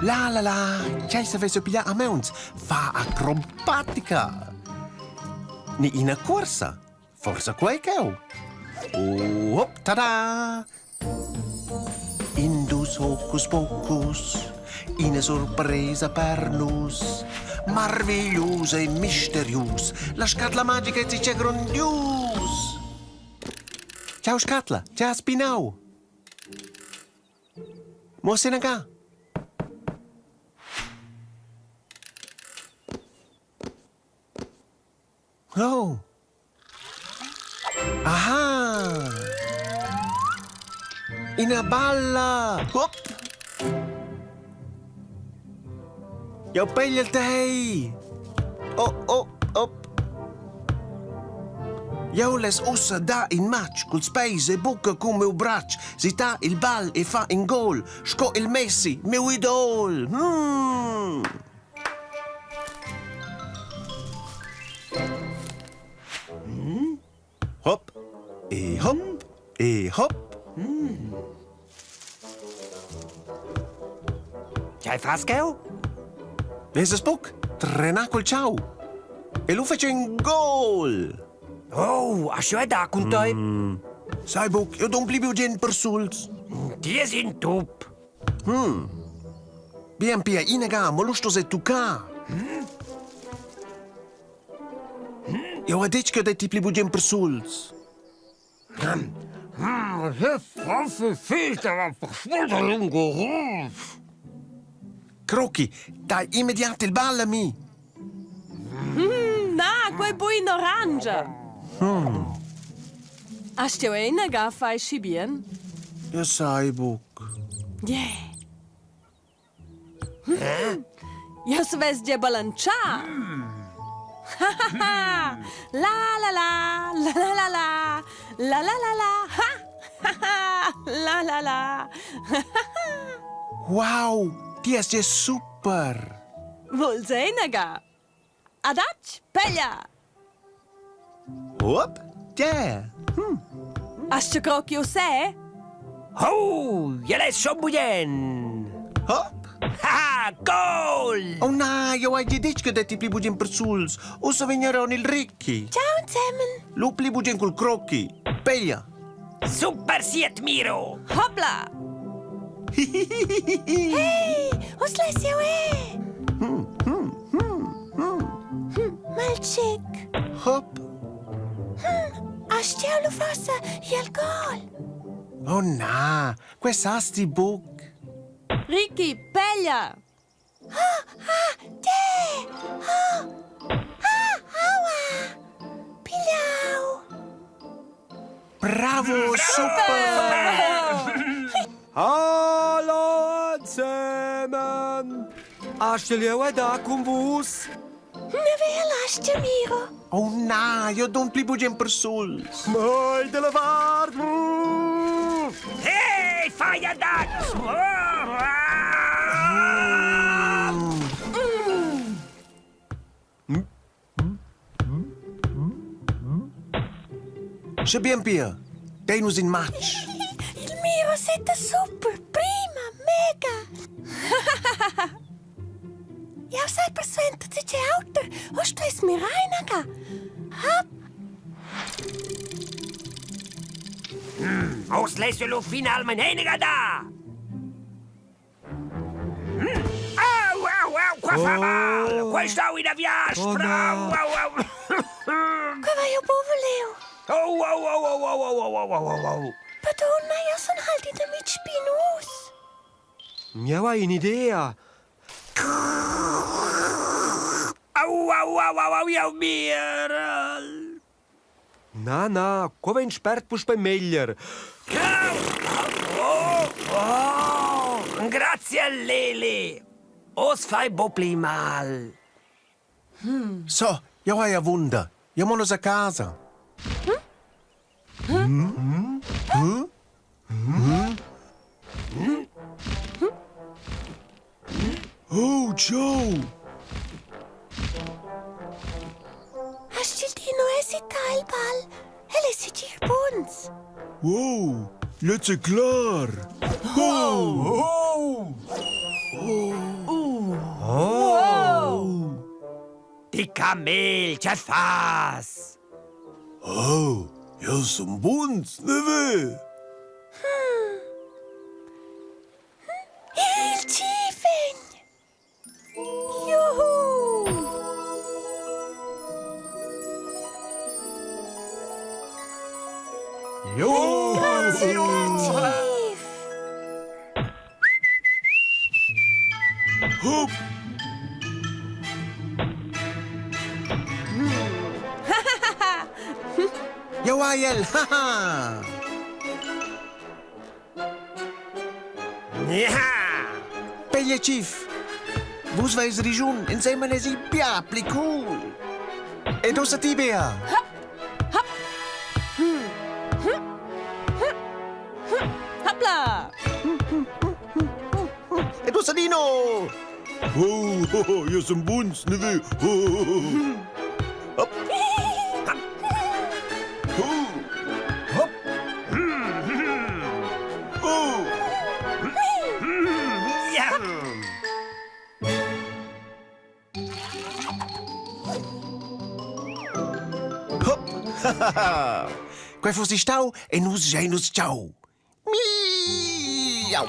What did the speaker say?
La la la, tgei savess jeu pigliar a mauns? Fa acrobatica! Ni ina cuorsa? Forsa quei cheu? Hop, tada! Indus hocus pocus, ina sorpresa per nus. Marviglius e misterius, la scatla magica è zicha grondius. Ciao scatla, ciao spinau. Mo senaga. Oh. Aha! Ina balla! Hop! Jau pegliel tei! Oh, oh, op! Jau less ussa dar in matg culs peis e buca cun miu bratsch, sittar il ball e far in gol, sco il Messi, miu idol. Mm. Hop e hop e hop. Tgei fas cheu? Vesas buc? Trenar cul tgau. E lu fetsch in gol. Oh, aschia è da cun tei. Sai buc, eu dun pli bugen persuls. Ti es in tup. Hmm. Bien pia ina ga, mo lu stos ei tuccar. Jau hai detg che detti pli bugen persuls. Croki, dai immediat il ball a mi. Na, quei bu in orangia. Hast du ina ga fai schi bien? Io sai buc. Yeah. Io savess gia ballantschar. La la la, la la la la, la la la la, ha! La la la. Wow, ti es super! Vul seinaga? Adatg, peglia! Hop, yeah. Hm. Hast du crocchi ussè? Oh, el es schon bugen! Hop! Haha, gol! Oh na, io hai già detg che detti pli bugen persuls. Ussa vegneron il ricchi. Ciao zusammen! Lu pli bugen cul crocchi. Peglia! Super siet, Miro! Hoppla! Hey, uss less jeu è! Maltschec! Hop! Hast jeu lu forsa il gol? Oh na, quei sas ti buc. Ricky, peglia! Ah, ah, te! Oh! Ah, aua! Pigliau! Bravo, super! Hallo zusammen! Hast du lieu da cun vus? Ne lascia Miro. Oh na, io dun pli bugen persuls. Mai della vart! Hey, fai adatg! Sche bien pia, dei nus in match. Il Miro setta super, prima, mega. Jau sai persuenter tge auter, o stuess mirar inaga. Hop! Oz less lu finalmein einaga da! Au, au, au, qua fa mal! Quei stau ina viastra! Au, au, au! Qua vai eu buc voleu. Au, au, au, au, au, au, au, au, au, au! Madonna, io sun halt in amic spinus. Jau hai in'idea. Au, au, au, au, au, jau mierel! Na, na, qua vegn spert puspei meglier. Oh, oh, grazie Leli! Oz fai bo pli mal. So, jau hai avunda. Jau mon a casa. Hm? Hm? Hm? Oh, Joe! Hast il Dino esità il bal? El è segir buns. Wow, lez è clar! Oh! Oh! Oh! Ti camel, che fas? Oh, jeu sun buns, neve? Il tschifegn! Juhu! Juhu! Tschif! Hup! Jau hai el! Haha! Ja! Peglia tschif! Vus veis rischun, ensemen esi bia pli cool! Ed ussa ti, Bea! Hoppla! Ed ussa Dino! Oh, oh, oh, io sun buns, ne Oh, Hop. Oh. Hop. Oh. Ja! Hop. Quei fussi stau e nus schein nus ciao. Miau.